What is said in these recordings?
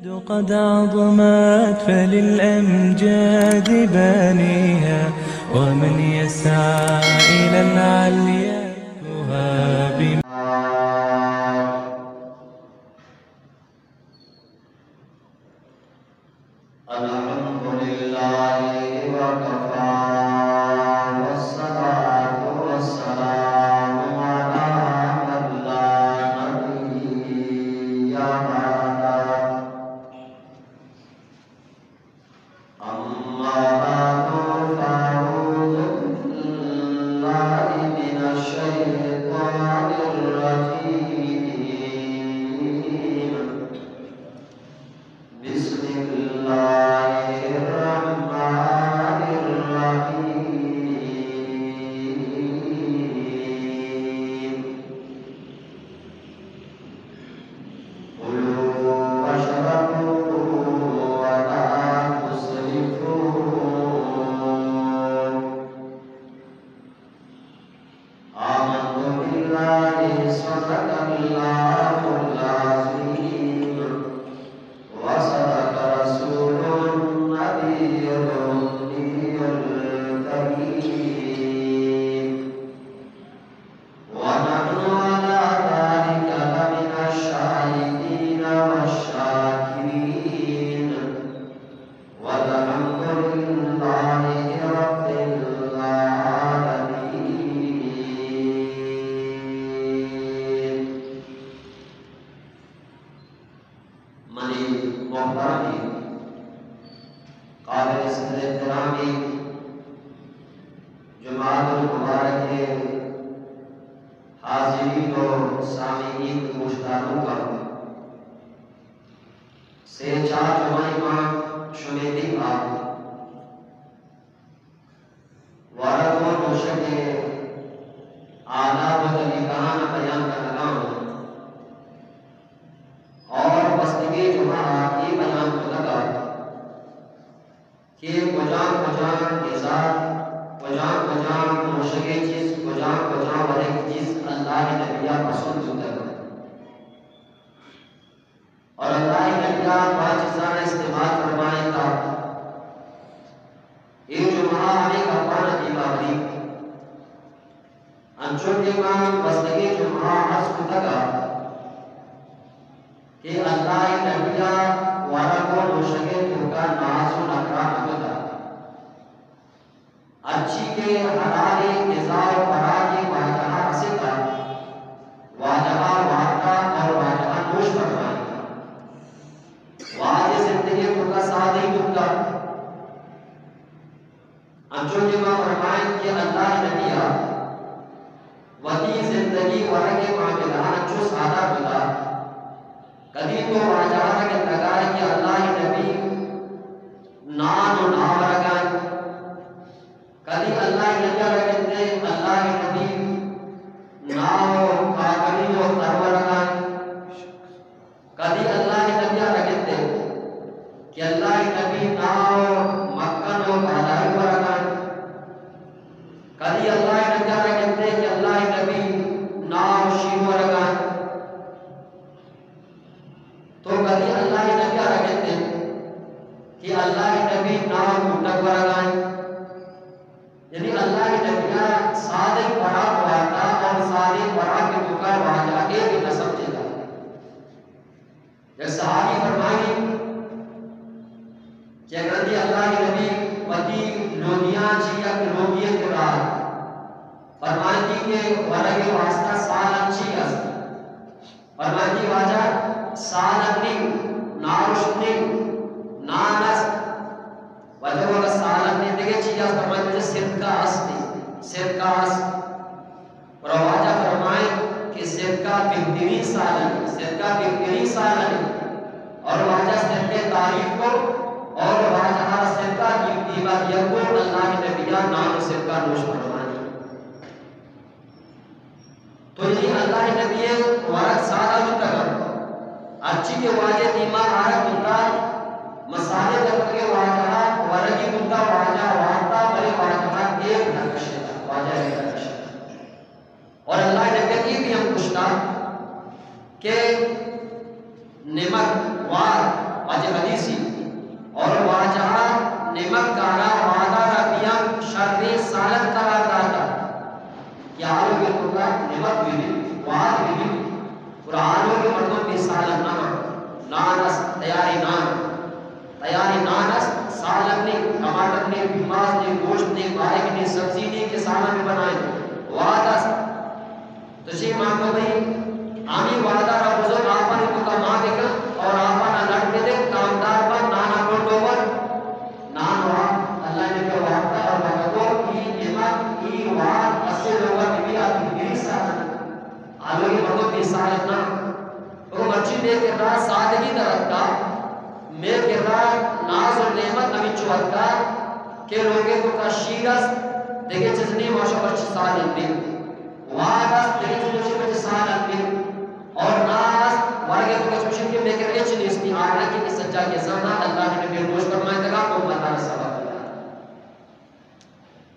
قد عظمت فللأمجاد بانيها، ومن يسعى إلى العليا يهاب. الحمد لله وكفى، والصلاة والسلام على من لا نبي بعده. أما بعد، فأعوذ بالله من الشيطان الرجيم. بسم الله الرحمن الرحيم. كلوا واشربوا ولا تسرفوا. آمنت بالله، صدق الله العظيم، وصدق رسوله النبي الأمي الكريم، ونحن على ذلك لمن الشاهدين والشاكرين. والحمد لله رب العالمين. منی محترمیں قابل صدر احترامیں جمعہ المبارک ءِ حاضرین و سامعین، گوشداروکاں، سے چار جمعہ ما شمے دیم ءَ ورگ و نوشگ ءِ آداب و طریقہاں بیان کنگا اوں اور گوستگیں جمعہ ءَ اے بیان کتگ ات کہ کجام کجام غذا، کجام کجام نوشگیں چیز، کجام کجام ورگی چیز اللہ ءِ نبی ءَ پسند بوتگ ات۔ اور اللہ ءِ نبی ءَ ما چیزاں استعمال فرمائینتا۔ اے جمعہ ہمے گپاں دیما بی۔ انچو کہ ما گوستگیں جمعہ عرض کتگ ات کہ اللہ ءِ نبی ءَ ورگ و نوشگ ءِ توکا ناز و نخرہ نہ کتگ۔ ہرچی کہ حلالیں غذا و خوراکے واجہ ءَ رسیت، واجہ ءَ وارتا اور واجہ ءَ نوش فرمائینتا۔ واجہ ءِ زندگی ءِ توکا سادگی بوتا۔ انچو کہ ما فرمائیں کہ اللہ ءِ نبی ءَ وتی زندگی ورگ ءِ معاملہ ءَ انچو سادہ کتا۔ کدی تو واجہ ءَ را گندگا ئے کہ اللہ ءِ نبی نان و ناہ ورگا انت، کدی اللہ ءِ نبی ءَ را گندے، اللہ ءِ نبی ناہ و کاگنی و تر ورگا انت۔ کدی اللہ ءِ نبی ءَ را گندے کہ اللہ ءِ نبی ناہ و مکن و بالائی ورگا انت۔ کدی اللہ ءِ نبی ءَ را گندے کہ اللہ ءِ نبی ناہ و شیر ورگا انت۔ تو کدی اللہ ءِ نبی ءَ را گندے کہ اللہ ءِ نبی ناہ و بوٹگ ورگا انت۔ یعنی اللہ ءِ نبی ءَ سادہ خوراک وارتا اور سادہ خوراک ءِ توکا واجہ ءَ اے بھی نہ سمجھتا۔ یک صحابی فرمائی کہ رندی اللہ ءِ نبی وتی لونیاں چہ یک لونی ءَ کرا فرمائیتی کہ ورگ ءِ واسطہ سالن چی است؟ فرمائیتی واجہ سالن نی، نارشت نی، نان است۔ واجہ والا سالن نی، دگہ چی است؟ فرمائیتی واجہ سرکہ است، سرکہ است۔ اور واجہ فرمائے کہ سرکہ بہترین سالن ہے، سرکہ بہترین سالن ہے۔ اور واجہ سرکہ تعریف کو، اور واجہ سرکہ کی دیما دیا کو، اللہ ءِ نبی ءَ نان و سرکہ نوش فرمائی۔ تو یعنی اللہ ءِ نبی ءِ ورگ سادہ بوتگ ات۔ ہرچی کہ واجہ ءِ دیما آرگ بوتا، مسالے دپگ ءِ واجہ ءَ ورگی بوتا، واجہ ءَ وارتا، بلے واجہ ءَ ایر نہ کشتا، واجہ ءَ ایر نہ کشتا۔ اور اللہ ءِ نبی ءَ اے بھی ہم گوشتا کہ نمک وار تیاری نان، تیاری نان است، سالن نے، ٹماٹر نے، پیماز نے، گوشت نے، بائگ نے، سبزی نے کہ سالن بنائیں۔ وعدہ است۔ تو چی مانگو بھئی، ہمیں وعدہ را بزرگ آپانی توکا ما بکن اور آپانا لٹ بدے، کامدار بن، نانا کنڈو بن، نان و آپ۔ اللہ نے کیا وعدہ اور وعدہ کو، ای نعمت، ای وعد، اسے لوگا نبی آتی میری سالن۔ آلوگی مردم بے ساعت نہ۔ او مرچی مے کرا سادگی در اتکا، مے کرا ناز و نعمت ہمینچو اتکا کہ لوگے توکا شیر است، دگہ چیز نی، ماشا مرچی سالن بی۔ وعد است، دگہ چیز نی، مرچی سالن بی۔ اور ناز ورگے توکا چوشی کہ مے کرا ہچ نیستی، آنا کہ سجا کے زانا اللہ نے بے گوش فرمائے تگا، امتانا سبق دیا۔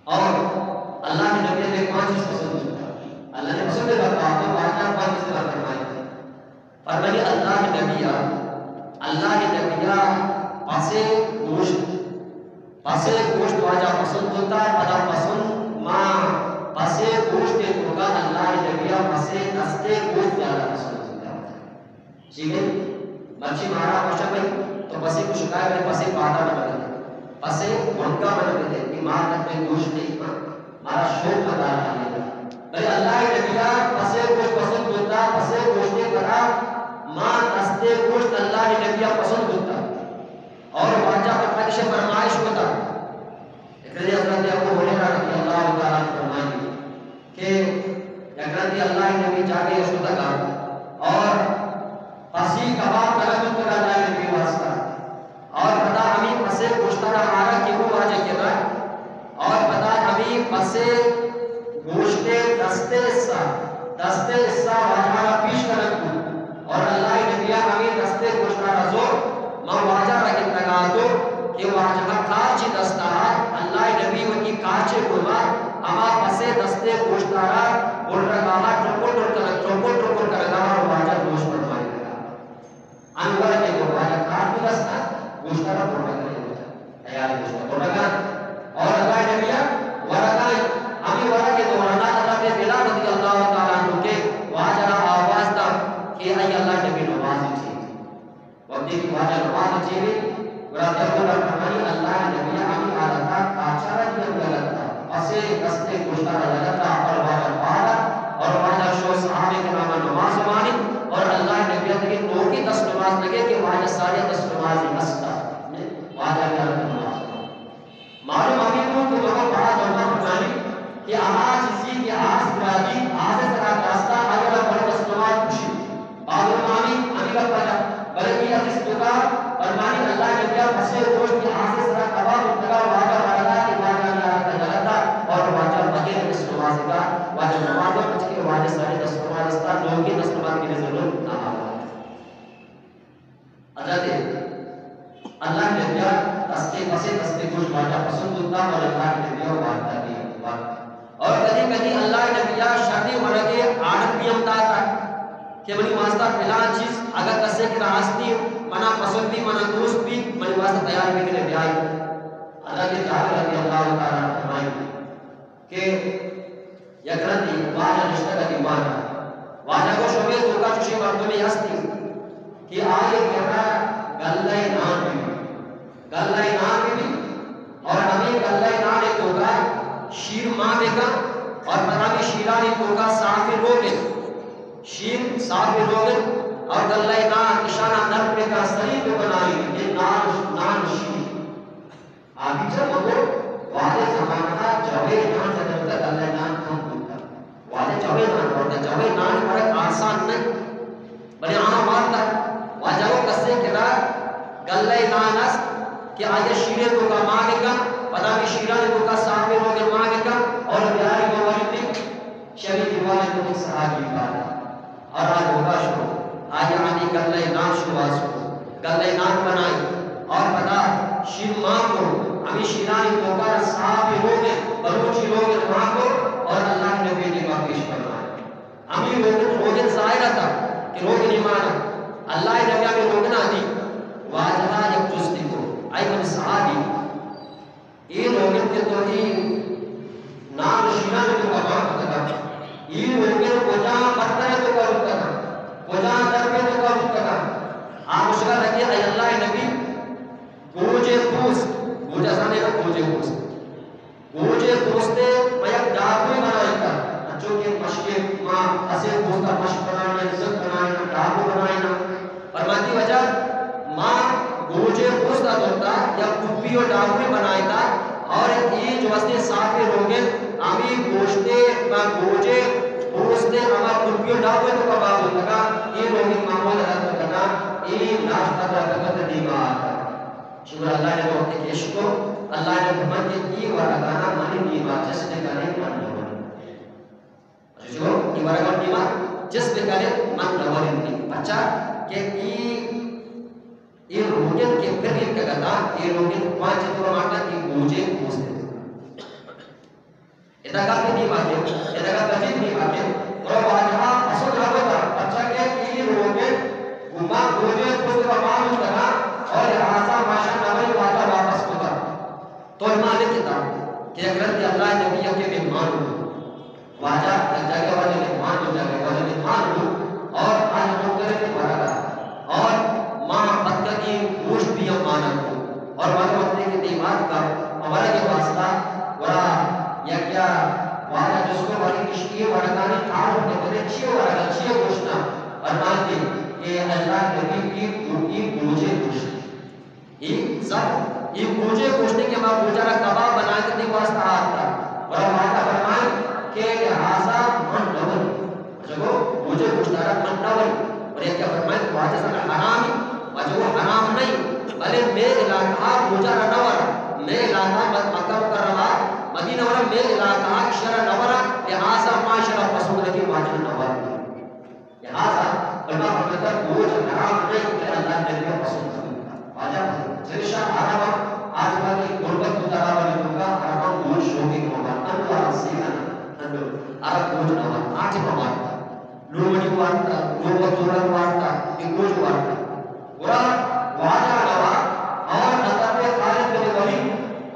اور اللہ نے نبی نے پانچ چیز پسند ہوتا۔ اللہ نے پسند ہے بات، تو واجہ پانچ چیز بات فرمائی۔ فرمائی اللہ نبی، اللہ نبی پسے گوشت، پسے گوشت واجہ پسند ہوتا، پدا پسند ما پسے گوشت توکا اللہ نبی پسے دستے گوشت زیادہ پسند ہوتا۔ چیگے مرچی مارا خوشا بھئی، تو پسے کو شکایت کرے، پسے پادا منا بدے، پسے منگا منا بدے، کہ مار تک میں گوشت نہیں، مارا شوق مدار آنے دا۔ بھئی اللہ نبیا پسے گوشت پسند ہوتا، پسے گوشتے پدا ما دستے گوشت اللہ نبیا پسند ہوتا۔ اور واجہ پر پدش فرمائش ہوتا۔ اتنے حضرت ابو ہریرہ رضی اللہ تعالیٰ عنہ فرمائیں کہ یک رندی اللہ نبی جاگے شتگا اور پسی کباب طلب کتگا اللہ نبی واسطہ، اور پدا ہمیں پسے گوشتارا آرا کہ وہ واجہ کرا، اور پدا ہمیں پسے گوشتے دستے حصہ، دستے حصہ واجہ پیش کنگ کو، اور اللہ نبیا ہمیں دستے گوشتارا زور، من واجہ را گندگا تو کہ واجہ کارچی دستا، اللہ نبی وتی کارچے گرما، ہما پسے دستے گوشتارا گرگاہا ٹکر ٹکر کنگ، ٹکر ٹکر کنگا اور واجہ گوش فرمائے لگا۔ انور کے تو واجہ کارچی دستا گوشتارا گرگا کنگ، تیار گوشتا گرگا۔ اور اللہ نبی ورگا، ہمیں ورگے دورانا حضرت بلال رضی اللہ تعالیٰ عنہ کے واجہ را آواز دا کہ اے اللہ نبی نمازی چیز۔ وقتی کہ واجہ نماز چیوی، گڑا تیہودا فرمانی اللہ نبی ہمیں حالتا کاچارا دیم لگتا، پسے دستے گوشتارا لگتا اور واجہ پادا اور واجہ شو صحابہ کرام نماز وانی اور اللہ نبی تگی نوکی دست نماز لگے کہ واجہ سارے دست نمازی ہستا، واجہ بیا نماز وانی۔ معلوم ہمیں کو کہ مگو بڑا جمع فرمانی کہ ہما چیزی کہ آس برادی آس سرا داستا آئی را بڑا دست نماز کشی۔ معلوم ہمیں ہمیں گپ پتا، بلے یہ حدیث توکا فرمانی اللہ نبیا پسے گوشت کہ آس سرا کباب اتگا واجہ ورگا کہ واجہ نے آتا جلتا اور واجہ بغیر دست نماز کا واجہ نماز کا پچ کے واجہ سارے دست نماز استا، لوگ کے دست نماز کی ضرورت نہ آتا۔ حضرت اللہ نبیا دستے پسے دستے گوشت واجہ پسند ہوتا اور اللہ نبیا وارتا بھی وارتا۔ اور کدی کدی اللہ نبیا شرطی ورگے عادت بھی ہم داتا کہ منی واسطہ فلاں چیز اگر کسے کہ راستی منا پسند بھی، منا دوست بھی، منی واسطہ تیار بکنے بیائی۔ حضرت جابر رضی اللہ تعالیٰ عنہ فرمائی کہ یک رندی واجہ نشتگ ات دیوانا۔ واجہ گوشت، شمے توکا چوشیں مردمے ہستی کہ آئی کرا گلہ نان بی، گلہ نان بی، اور ہمیں گلہ نان توکا شیر مان بکن اور پدا ہمیں شیرانی توکا صافی روگن، شیر صافی روگن اور گلہ نان اشانا نرم بکن، سری تو بنائی، یہ نان، نان شیر۔ آ بیچا مگو واجہ زمانہ جوے نان زدہ بوتا، گلہ نان کم بوتا۔ واجہ جوے نان ورتا، جوے نان ورگ آسان نہیں۔ بلے آہاں وارتا، واجہ وہ کسے کرا گلہ نان است کہ آیا شیرے توکا مان بکن، پدا ہمیں شیرانی توکا صافی روگن مان بکن اور بیاری بواری دی۔ شری دیوان تو صحابی پادا۔ اور آ لوگا شو، آئی آنی گلہ نان شو واسو، گلہ نان بنائی، اور پدا شیر مان کو، ہمیں شیرانی توکا صحابی روگے، بلوچی روگے مان کو، اور اللہ نبی نے ما پیش فرمائے۔ ہمیں روگن، روگن ظاہر تھا کہ روگن ایمان ہے۔ اللہ نبی ہمیں روگن آدی، واجہ یک جستی کو، آئی من صحابی۔ اے روگن کہ تو اے نان و شیرانی توکا مان کتگا، اے روگن کجام پترے توکا بوتگا، کجام دربے توکا بوتگا؟ آ گوشگا لگے، ڈاکوے بنائیتا اور اے جو استے صافیں روگن ہمے گوشتے، ما گوجے، پوستے، ہما کلپی و ڈاکوے تو کباب ہوتگا، اے روگن معمول رد کتا، اے ناشتہ رد کتا دیما آتا۔ شکر اللہ نے وقت کش کو، اللہ نے فرمائے کہ اے ورگانا منی دیما چست کنے من نور۔ جو اے ورگانا دیما چست کنے من نور انتی۔ پچا کہ اے، اے روگن کہ پر انت کتا، اے روگن پانچ تو ماتا اے گوجے پوستے۔ ادا گپ دیما کے، ادا گپ جن دیما کے، اور واجہ پسند نہ ہوتا، پرچا کہ اے روگے گما گوجے پوست و مان ہوتا، اور لہذا ماشاء اللہ واجہ واپس ہوتا۔ تو علماء لکھتا کہ یک رندے اللہ نبی کے مہمان ہو، واجہ یک جگہ واجہ مہمان ہو، جگہ واجہ مہمان ہو، اور آج مختلف ورگا، اور ماں پتہ کی گوشت بھی امانت ہو، اور واجہ وقت کے دیمات کا ہمارا یہ واسطہ گڑا یکیا واجہ جس کو بڑی کشتی ورگانی تعارف نے کرے، چیئے ورگا، چیئے گوشتنا، فرمائیتے کہ اللہ نبی کی گوٹی گوجے گوشت۔ اے زب، اے گوجے گوشتے کہ ما گوجا را کباب بنائے تے واسطہ آتا۔ گڑا واجہ فرمائے کہ لہذا من نہ وریں۔ جگو گوجے گوشتارا من نہ وریں۔ اور یہ کیا فرمائے کہ واجہ سن حرامی، واجہ وہ حرام نہیں، بلے میں علاقہ گوجا را نہ ورا، میں علاقہ م-، مکہ مکرمہ، مدینہ ورا، میں علاقہ اشرا نہ ورا، لہذا ما اشرا پسند لگی واجہ نہ ورا۔ لہذا علماء فرماتا گوج حرام نہیں کہ اللہ نبی پسند کرتا۔ واجہ چرشا عرب آج باقی غربت اتارا والی لوگا عرباں گوج شوقی ہوگا، انو عرب سینا، انو عرب گوج نہ وارتا، آٹھ پہ وارتا، لومڑی وارتا، لومڑی وارتا، یہ گوج وارتا۔ گڑا واجہ روا اور حضرت خالد بن ولید،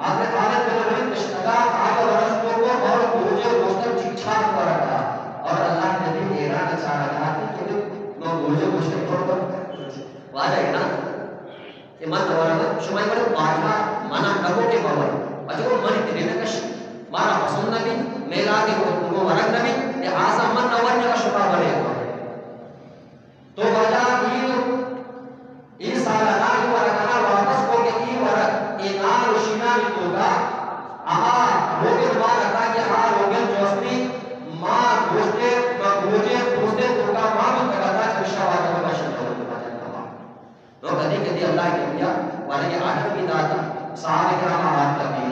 حضرت خالد بن ولید اشتگا آگا ورس کو کو اور گوجے گوشتن ٹھیک ٹھاک ورگا۔ اور اللہ نبی ایران چارا جاتی کہ ما گوجے گوشتن پر پر۔ واجہ ایران کہ من نہ ورگا، شما بڑے واجہ منا نگو کہ بور۔ اجو منی دلے نہ کش، مارا پسند نہ بی، میلا کے وہ ورگ نہ بی، لہذا من نہ ورگا شما بڑے۔ تو واجہ اے، اے سال ءَ اے ورگ ءَ واپس کو کہ اے ورگ اے نان و شیرانی توکا ہما روگن مان اتا کہ آ روگن جو استی ما گوشتے، ما گوجے پوستے توکا ما بوتگ اتا، چرشا واجہ ما شد واجہ کما۔ تو کدی کدی اللہ کے دنیا ورگ آرڈر بھی داتا، صحابہ کرام آتا بھی۔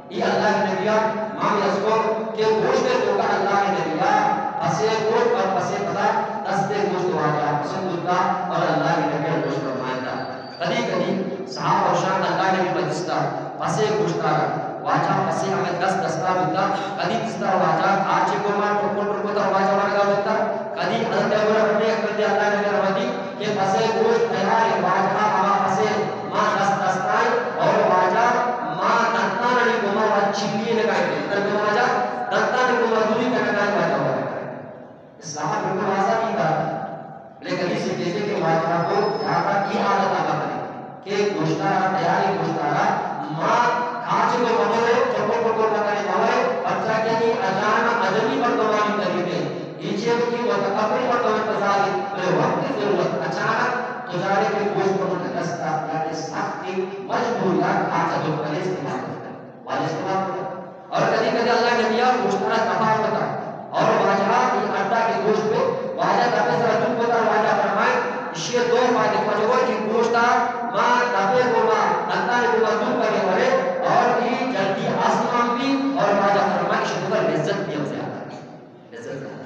اے اللہ کے نبیا، ما بھی اس کو کہ گوشت توکا اللہ کے نبیا، پسے گوشت اور پسے پدا دستے گوشت واجہ پسند ہوتا اور اللہ کے نبیا گوشت فرمائتا۔ کدی کدی صحابہ و شان اللہ نبی پدستا پسے گوشتارا واجہ پسے ہمیں دست دستا ہوتا، کدی دستا واجہ کاچے کو ما ٹکو ٹکو تا واجہ ورگا ہوتا، کدی حضرت ابو بکر نے اکبر اللہ نبی رحمتی کہ پسے گوشت تیار ہے، واجہ ہما پسے ما دست دستائیں اور واجہ ما دنتانی گما و چلی لگائیں۔ تر گما واجہ دنتانی گما دوری کا لگائیں واجہ واجہ۔ اسلام بالکل آزادی کا ہے۔ لیکن اس کہتے کہ واجہ کو زیادہ یہ عادت آ کرے کہ گوشتارا، تیاری گوشتارا ما کاچ کو مدرے، چکو پکو مدرے مدرے، بچہ کے لیے اجانا اجمی پر دوانی طریقے۔ اے چیز کہ متکبر مردم انتظار ہے، بلے وقت کی ضرورت اچانک تو جانے کے گوشت کو من دستا یا کہ سخت کی مجبور یا کاچا دکھ کرے استعمال کرتا۔ واجہ استعمال کرتا۔ اور کدی کدی اللہ نبیا گوشتارا تپا کتا۔ اور واجہ اے اڈا کے گوشت پہ واجہ تپے سرا دور کتا، واجہ فرمائے، اشی دو فائدے پجو کہ گوشتا ما تپے گوما، دنتان گوما دور کرے ورے، اور اے جلدی ہضم بھی، اور واجہ فرمائے، اشی دو لذت بھی ہم زیادہ۔ لذت زیادہ۔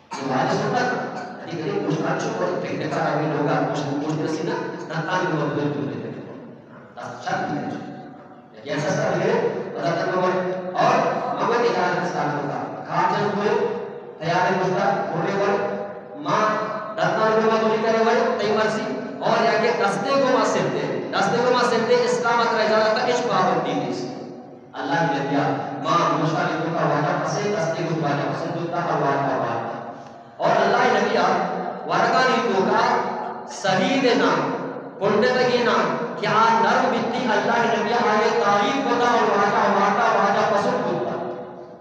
تو واجہ سنت، ادی کدی گوشتان چو اور پکنکا روی لوگا گوشت، گوشت رسینا، دنتان گوما دور دور دیتے۔ دست چند بھی نہیں۔ یک ایسا سر ہے، پدا تک عمر اور مگر اجازت اسلام ہوتا۔ کاجن ہوئے، تیار گوشتا، گھوڑے ور، ما دنتان گوما دوری کرے ور، تئی مرضی، اور یا کہ دستے گوما سندے، دستے گوما سندے، اسلام اترا اجازت تک اچ پابندی نیست۔ اللہ نبیا، ما گوشتانی توکا واجہ پسے دستے گوشت واجہ پسند ہوتا اور واجہ واجہ۔ اور اللہ نبیا ورگانی توکا سرید نام، پنڈتگی نام، کہ آ نرم بیتی، اللہ نبیا آئے تعریف بتا اور واجہ واتا واجہ پسند بتا۔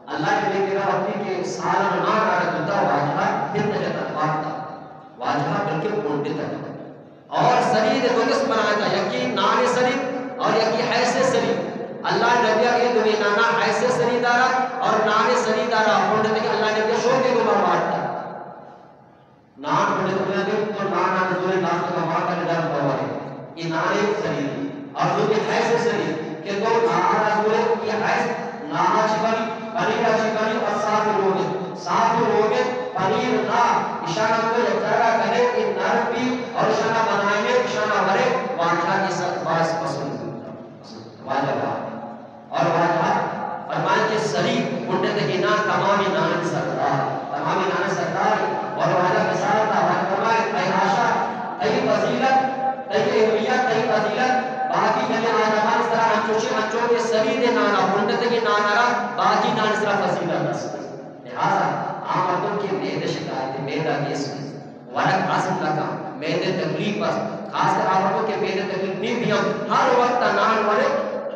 اللہ نبی کے وقتی کہ سالن نان آرد بتا واجہ ہند جتا واتا۔ واجہ بلکہ پنڈتگ۔ اور سرید دو قسم بنائے تھا، یکی نان سرید اور یکی حیث سری، اللہ نبی اے دوئیں نانا حیث سری دارا اور نان سری دارا، پنڈ تک اللہ نبی شوق گما وارتا۔ نان پنڈ تک تو نان آن زورے ناشتہ کا ماتا نے درد بوارے۔ اے نان سری اور دوئیں حیث سری کہ تو نان آن زورے، اے حیث نان چی بنی، پنیر چی بنی اور صاف روگے، صاف روگے، پنیر نا، اشانا تو یک جگہ کنے، اے نرم بی اور اشانا بنائینے، اشانا ورے، واجہ اے سب باز پسند۔ واجہ واجہ۔ اور واجہ فرمائے کہ سری پنڈت کے نان تمامی نان سردار، تمامی نان سردار۔ اور واجہ مثال دا، واجہ فرمائے، اے عائشہ، تئی فضیلت، تئی اہمیت، تئی فضیلت باقی جنین آدمان سرا انچوشی انچو کہ سری دے نانا، پنڈت کے نانا را باقی نان سرا فضیلت است۔ لہذا آ مردم کہ معدہ شکایت، معدہ گیس، ورگ ہضم نہ کن، معدہ تکلیف است، خاص کر آ مردم کہ معدہ تکلیف نی بیاں، ہر وقت نان ورے،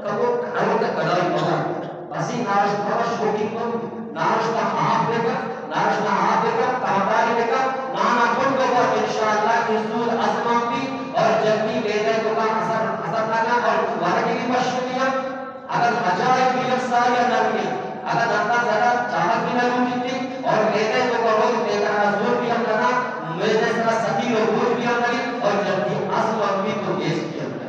کمو ہر وقت کڑائی مبر۔ پسی ناشتہ شوقی کن، ناشتہ آپ بکن، ناشتہ آپ بکن، تہداری بکن، نانا کن بکن، انشاءاللہ اے زور ہضم بی اور جلدی معدہ توکا اثر، اثر نہ کن اور ورگ بھی پش بیاں۔ اگاں ہجار بی یک سال یا نہ بی، اگاں دنتا زیادہ چاہت بھی نہ لوٹیت اور معدہ توکا روز معدہ را زور بھی ہم نہ، معدہ سرا سختی و بوجھ بھی ہم نہ اور جلدی ہضم ہم بی تو گیس بھی ہم نہ۔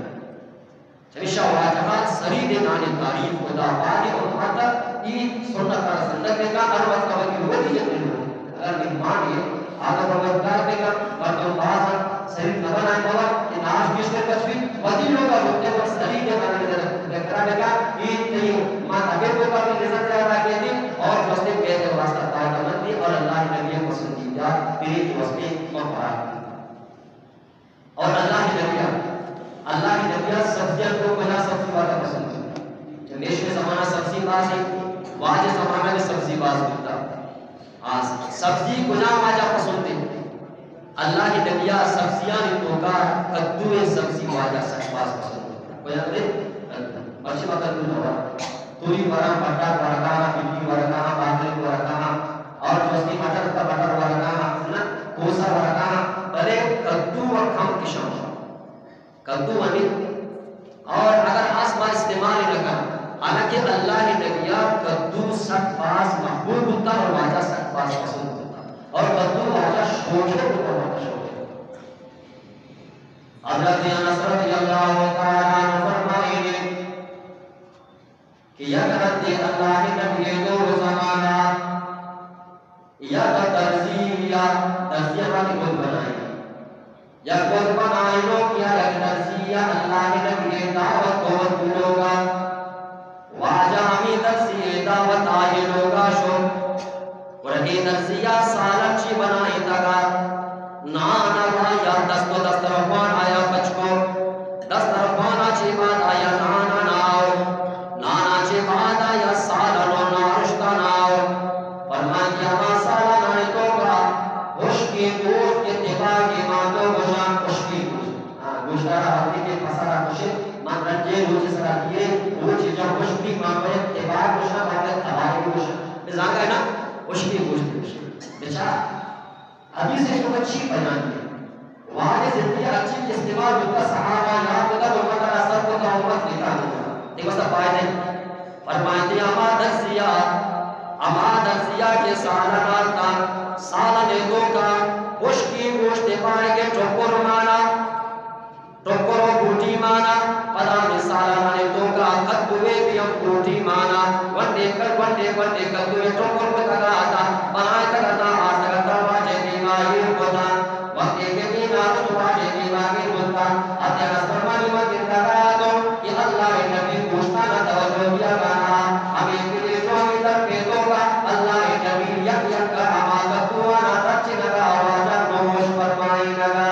ہمیشہ واجہ سری دے نانے تعریف کتا، واجہ امت ای سنت را زندگ بکا، ہر وقت وتی وتی جتنے لوگ اگر مہمان ہے، آگا پروردگار بکا، مردم باز انت، سری نہ بنائے بابا، کہ ناش گیشتر کچ بی، وتی لوگا بوتے، بس سری دے بنائے در، در کرا بکا، اے تئی ما تبیت کو کافی لذت زیادہ کے دی، اور دوستے بے دے واسطہ فائدہ مند دی، اور اللہ نبی پسندیدہ، تیرے دوستے مبارک دی۔ اور اللہ نبی، اللہ نبی سبزیاں تو کجا سبزی واجہ پسند ہے؟ ہمیشہ زمانہ سبزی باز ہے، واجہ زمانہ میں سبزی باز ہوتا۔ آ سبزی کجا واجہ پسند ہے؟ اللہ نبی سبزیاں توکا کدو سبزی واجہ سک باز پسند ہے۔ کجا دے؟ کدو۔ مرچی ما کدو نہ ورا۔ توری ورا، مٹر ورگا، بھنڈی ورگا، بادل ورگا، اور دوستی مٹر کا مٹر ورگا، نا کوسا ورگا، بلے کدو و کم کشم۔ کدو ہمیں اور اگر آس ما استعمال نہ کن، حالانکہ اللہ نبیا کدو سک باز محبوب ہوتا اور واجہ سک باز پسند ہوتا۔ اور کدو واجہ شوقے ہوتا، واجہ شوقے ہوتا۔ حضرت انس رضی اللہ تعالی عنہ فرمائے کہ یک رندے اللہ نبی دور زمانہ یک درزی یا درزی ہماری گل بنائی۔ یک گل بنائی لوگ یا یک درزی یا اللہ نبی دعوت کو لوگا۔ واجہ ہمی درزی دعوت آئی لوگا شو۔ گڑا اے درزیا سالن چی بنائینتگا؟ نان وا یا دست و دسترخوان آیا پچ کو۔ دسترخوانا چی بعد آیا نانا ناو۔ نانا چی بعد آیا سالن و نارشتا ناو۔ فرمائیتی ہما سالنانی توکا ہشکی گوشت کہ تباگی ماندو گوشان ہشکی گوشت۔ ہاں، گوشتارا وقتی کہ پسرا کشت، من رنجے روچے سرا دیے، روچے جب ہشکی ماندو تباگ گوشان، باقی تباگی گوشان۔ بزانگا ہے نا، ہشکی گوشت گوشان۔ بچار، حدیث ء توکا چی بیان ہے؟ واجہ زندگی ہرچی کہ استعمال ہوتا، صحابہ یاد ہوتا، امت را سر ہوتا، امت لیتا ہوتا۔ دیکھو سب فائدے۔ فرمائیتی ہما درزیا، ہما درزیا کہ سالن آتا، سالن توکا ہشکی گوشت پائے کہ ٹکر مانا۔ ٹکر و بوٹی مانا، پدا مثال آنے توکا کدوے بیم بوٹی مانا، ونڈے کل، ونڈے، ونڈے کدوے ٹکر کتگا آتا، بنائے تگا تا، آستگا تا، واجہ دیما ایر کتا۔ وقتی کہ دینا تو واجہ دیما ایر کتا، اتیا نصر منی من گندگا تو، کہ اللہ نبی گوشتانا توجہ دیا گانا، ہمیں کلی جو ہمیں در پہ توکا، اللہ نبی یک یک کا ہما کدوانا تچ نگا، واجہ نوش فرمائی نگا۔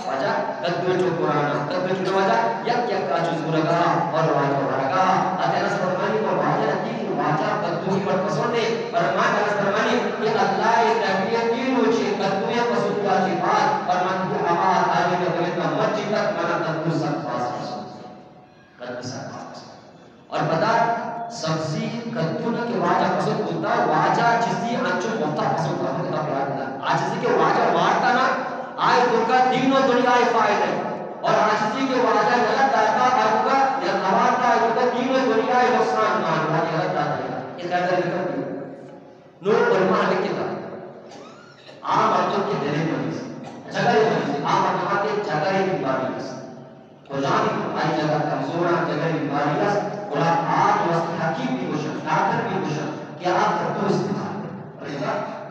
واجہ کدو چو قرآن، کدو چو واجہ یک یک کا چو زورگا اور واجہ ورگا۔ اتیا نصر منی کو واجہ نتی کہ واجہ کدو کی پر پسند ہے، پر ما نصر منی کہ اللہ نبی تینو چے کدو یا پسند کا چے بعد، پر من کہ ہما تاریخ نبی کا مرچی تک منا کدو سک باز پسند۔ کدو سک باز پسند۔ اور پدا سبزی کدو نہ کہ واجہ پسند بوتا، واجہ چیزی انچو مفتا پسند کرتا کہ تب یاد نہ۔ آ چیزی کہ واجہ وارتا نا، آئے توکا دین و دنیا ء فائدہ ہے۔ اور آ چیزی کہ واجہ غلط داتا، آ توکا لکھتا، آ مردم کہ دل ءِ مریض، جگر ءِ مریض، آ مردم کہ جگر ءِ بیماری است، کجام آئی جگر کمزور آں، جگر ءِ بیماری است، گڑا آ جو است حکیم بھی گوشن، ڈاکٹر بھی گوشن کہ آ کدو استعمال کن۔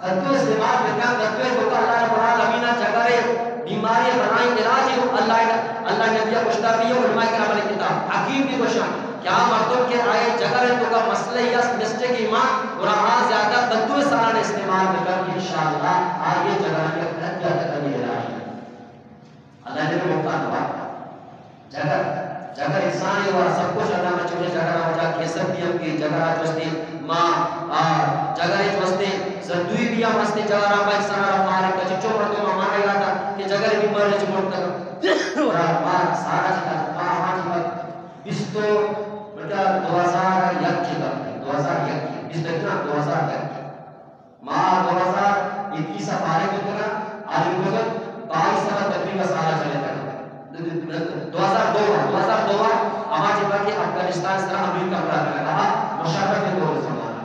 کدو استعمال بکن، کدو ءِ توکا اللہ رب العالمین ءَ جگر ءِ بیماری ءِ بلاہیں علاج اللہ، اللہ نبی ءَ گوشتا بھی، علماء کرام ءِ کتاب، حکیم بھی گوشن۔ کہ آ مردم کہ آئی جگر ءِ توکا مسئلہ ای است، مسٹیک ای مان، گڑا آ زیادہ کدو ءِ سالان استعمال بکن کہ انشاءاللہ آئی جگر ءِ یک حد یا تک علاج۔ اللہ نے مفتا نوا۔ جگر، جگر انسان ءِ وارا سب کچھ، اللہ نے چونے جگر ءِ وجہ کینسر بھی ہم کی، جگر ءَ جو استے ما، آ، جگر ءِ جو استے زندوی بھی ہم استے، جگر ءَ ما انسان ءَ فارغ کچھ چو مردم ہمارا یاد کہ جگر ءِ بیماری چ مرتگ۔ گڑا ما سارا چیز، ما ہما چیز بیست و، بلکہ دو ہزار یک کی گپ، دو ہزار یک کی، بیست و یک نا، دو ہزار یک کی۔ ما دو ہزار اکیس ءَ فارغ بوتگاں، آ دن گوزت بائیس سال تقریباً سال چلے تک۔ دو ہزار دو ءَ، دو ہزار دو ءَ ہما جبہ کہ افغانستان سرا امریکہ برا کرا رہا، مشرف دور زمانہ۔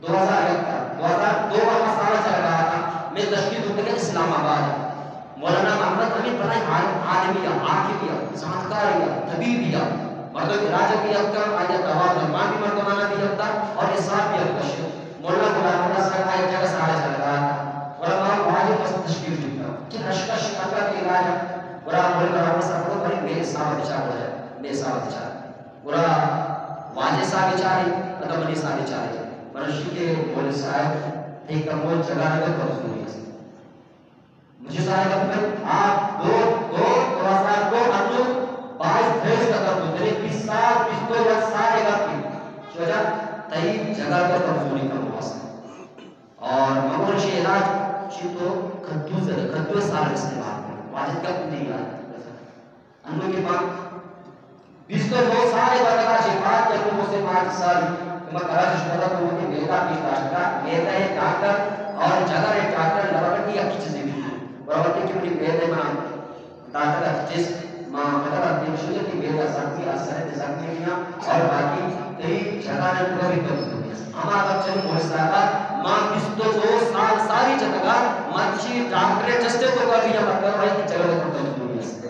دو ہزار یک ءَ، دو ہزار دو ءَ ما سال چلگا تھا، میں تشکیل بوتگے اسلام آباد۔ مولانا محمد امین بلاہیں عالم، عالمے ءَ، حاکمے ءَ، زانتکارے ءَ، طبیبے ءَ، مردم علاج بھی اتکا، آئی ءَ دوا درمان بھی مردمانا بھی اتکا اور حساب بھی اتکا۔ مولانا غلام اللہ صاحب آئی جگہ سارا چلگا، گڑا ما واجہ پس تشکیل دیتا کہ رشکش اتکا کہ علاج، گڑا مولانا غلام اللہ صاحب کو بھائی میں حساب بچا ہو جائے، میں حساب بچا۔ گڑا واجہ صاحب بچارے، ادا منی صاحب بچارے، منشی کے مولانا صاحب ایک کمو جگہ نہ کمزوری ہے۔ مجھے سارے گپ میں، آپ دو، دو، دو ہزار دو انو بائیس تیئیس کا گپ، یعنی بیس سال، بیس دو یک سال کا گپ۔ شجاع تئی جگہ پر کمزوری کم واسطے۔ اور مگر شی علاج شی تو کدو زر، کدو سال استعمال کرو۔ واجد گپ نہیں یار۔ انو کہ ما بیست و دو سال بدلا چہ بعد کہ انو سے پانچ سال کہ ما کراچی شتگا تو وتی میدہ پیش داشتگا، میدہ ءِ ڈاکٹر اور جگر ءِ ڈاکٹر لبرٹی یکی چیزے بیت۔ اور وقتی کہ منی میدہ منا داتگا چیز، ما مطلب دیم شده کہ میدہ زخمی، اثر زخمی بیاں اور باقی تئی جگر ءِ پورا بھی کم ہو گیا۔ ہما گپ چلی مولوی صاحبا، ما بیست و دو سال ساری جتگا، مرچی ڈاکٹر ٹیسٹ تو کا بھی ہم کروائی کہ جگر ءِ کم کمزوری است۔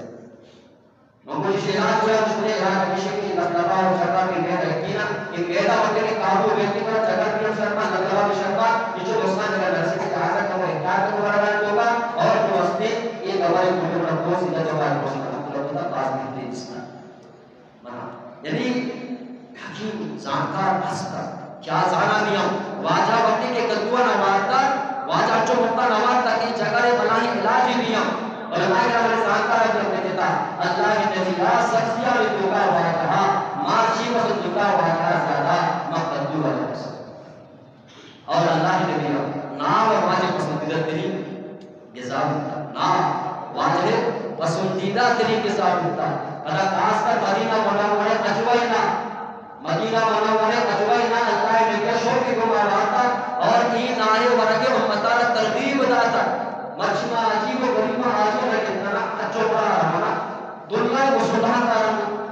من گوشی علاج گڑا گوشتنے علاج ہمیشہ کہ لقلبہ و شربا کہ میدہ یقینا کہ میدہ وقت کے قابو بیتی پر جگر بھی ہم شربا، لقلبہ بھی شربا، یہ جو نقصان جگہ نرسی کے جہازہ کم و احتیاط کو بڑا تو کا اور جو ہستے یہ دوا کو جو بڑا کو سیدھا جو بڑا کو سیدھا مطلب ہوتا باز بہترین اس کا۔ منا، یعنی حکیم زانتکار ہست ات کہ آ زاناں نیاں۔ واجہ وقتی کہ کدو ءَ نہ وارتا، واجہ انچو مفتا نہ وارتا کہ جگر ءِ بلاہیں علاجے بیاں۔ علماء کرام ءِ زانتکار ءَ جواب دیتا، اللہ ءِ نبی ءَ سبزیاں ءِ توکا واجہ ءَ، مارچی پسند بوتا واجہ ءَ زیادہ، ما کدو واجہ پسند۔ اور اللہ ءِ نبی ءَ ناہ واجہ ءِ پسندیدہ ترین غذا بوتا۔ ناہ واجہ ءِ پسندیدہ ترین غذا بوتا۔ پدا خاص کر مدینہ منورہ ءِ اجوئی ناہ، مدینہ منورہ ءِ اجوئی ناہ اللہ ءِ نبی ءَ شوق گما داتا اور اے ناہ ءِ ورگ ءَ امت ءَ را ترغیب داتا۔ مرچی ما عجیب و غریب ما آجو نہ گندنا، اچو برا روانا۔ دنیا ءِ مسلمان دارن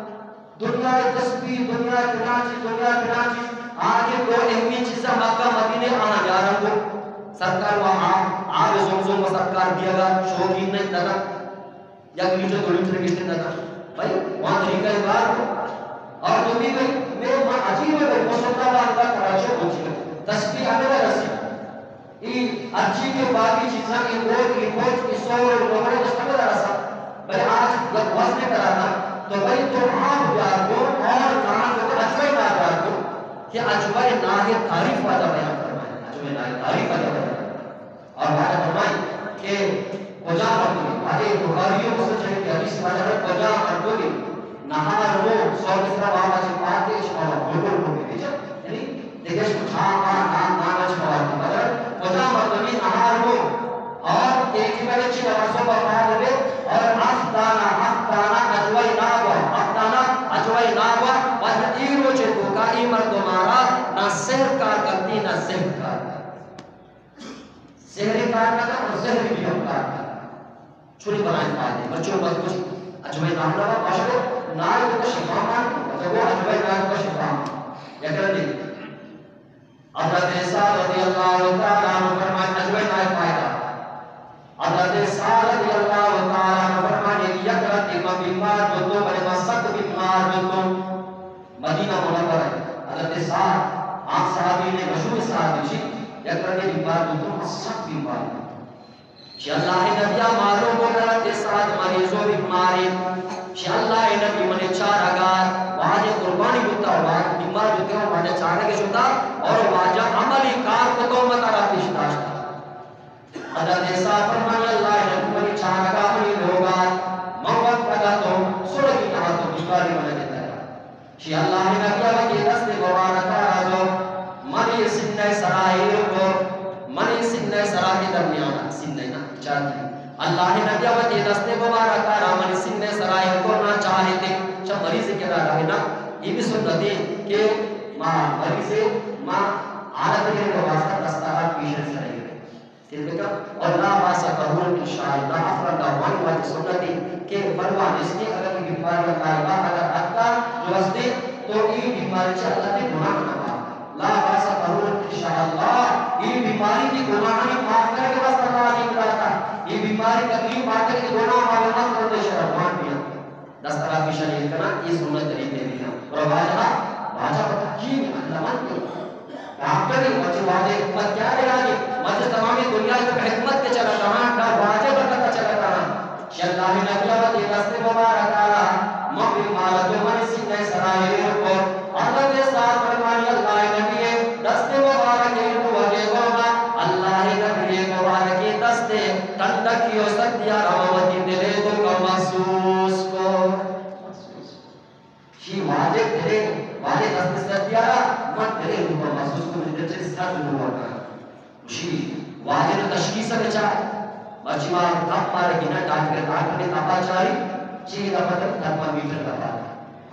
دنیا ءِ تسبیح، دنیا ءِ فلاں چیز، دنیا ءِ فلاں چیز، آ کہ دو اہمیں چیزاں مکہ مدینے آہاں یاران کو۔ سرکار و آ، آب زمزم و سرکار دیگا شوقین نہیں دادا۔ یک لیٹر دو لیٹر گشتے دادا۔ بھائی، وہاں طریقہ ءِ کار کو۔ اور تو بھی بھائی، میں وہاں عجیب ہے بھائی، مسلمان کا کراچی پہنچی ہے۔ تسبیح ہمیں رسی۔ اے ہرچی کہ باقی چیزاں، اے کوٹ، اے پوچ، اے سور، اے لوڑے، اے سب رسا۔ بلے آج یک وزن کرانا، تو بھئی تو آپ بیار کو اور کہاں کو اجوئی ناہ بیار کو کہ اجوئی ناہ ءِ تعریف واجہ بیان فرمائے، اجوئی ناہ ءِ تعریف واجہ بیان فرمائے۔ اور واجہ فرمائے کہ کجا مردمے، واجہ بخاری و مسلم شریف کی حدیث واجہ کجا مردمے نہار رو، سو مصرع واب چہ پاد دے، شما گل گل گل بے بیچا۔ یعنی، دگہ شما چاہ آ نان، نان چہ مواد مدر، کجا مردمی نہار رو، اور تیجی بلے چی نوازو پر پاد دے، اور ہفت دانا، ہفت دانا اجوائی ناگوا، ہفت دانا اجوائی ناگوا، واجہ ای روچے توکا ای مردم آرا نہ سحر کار کرتی، نہ زہر کار کرتی۔ زہر کار کرتا اور زہر بھی ہم کار کرتا۔ چھوڑی بلائیں فائدے۔ مرچی مت کچھ اجوئی ناہ نوا باشد، ناہ تو شفا مان، مطلب وہ اجوئی ناہ تو شفا مان۔ یا کر دے۔ حضرت سعد رضی اللہ تعالی عنہ فرمائے، اجوے نائے فائدہ۔ حضرت سعد رضی اللہ تعالی عنہ فرمائے، یک رندے من بیمار بوتوں، بلے من سک بیمار بوتوں۔ مدینہ منورہ۔ حضرت سعد، عام صحابی نے، مشہور صحابی چی، یک رندے بیمار بوتوں، من سک بیمار بوتوں۔ شی اللہ نبی ءَ معلوم بوت کہ سعد مریض و بیمارے۔ شی اللہ نبی منی چارگا، واجہ قربانی بوتا، واجہ بیمار بوتے، واجہ چارگ شتا، اور واجہ عملی کار کو تو مت را پیش داشتا۔ حضرت سعد فرمانی، اللہ نبی منی چارگا، منی لوگا، من وقت لگا تو سرگی نہ تو بیماری منی لگا۔ شی اللہ نبی وتی دست مبارک ءَ را زو منی سینہ سرا ایر کو، منی سینہ سرا کے درمیان، سینہ نا چاتی۔ اللہ نبی وتی دست مبارک ءَ را منی سینہ سرا ایر کو، نا چاہتے چا مریض کے را رہنا۔ یہ بھی سنت ہے کہ ما مریض، ما حالت کے واسطہ دست ءَ را پیش سرا ایر۔ تلك، اور لا باس طهور ان شاء الله، افراد دعوانی واجہ سنت ہے کہ پرواہ نیستی اگر کہ بیماری غالبہ اگر اتا جو ہستے تو ای بیماری چہ اللہ تی گناہ نہ پاک۔ لا باس طهور ان شاء الله، ای بیماری تی گناہانی معاف کرنے کے واسطہ اللہ تی داتا، ای بیماری تکلیف پاک کرنے کے گناہ معلومات کرتے شرفان بیا۔ دست ءَ را پیش ءَ ایر کناں، اے سنت طریقے بھی ہم۔ اور واجہ، واجہ پتہ کی عقلمند ہے۔ ڈاکٹر ہے، مجھے واجہ حکمت کیا ہے یعنی؟ مجھے تمام دنیا کی حکمت کے چلا کہاں، نہ واجہ برکت چلا کہاں۔ شی اللہ نبی وتی دست مبارک ءَ را، من بیمار تو منی سینہ سرا ایر کو۔ حضرت سعد فرمانی، اللہ نبی دست مبارک کو وجہ کو، اللہ نبی مبارک دست ٹھنڈکی و سردی ءَ را وتی دلے توکا محسوس کو۔ شی واجہ دلے، واجہ دست سردی ءَ را من دلے توکا محسوس کو، من دل چہ سرد ہوا کاں۔ شی واجہ نو تشخیص بچار، مرچی ما تپ مارے گنا ڈاکٹر، ڈاکٹر نے تپا چاری، چی دا پتہ ترمامیٹر تپا۔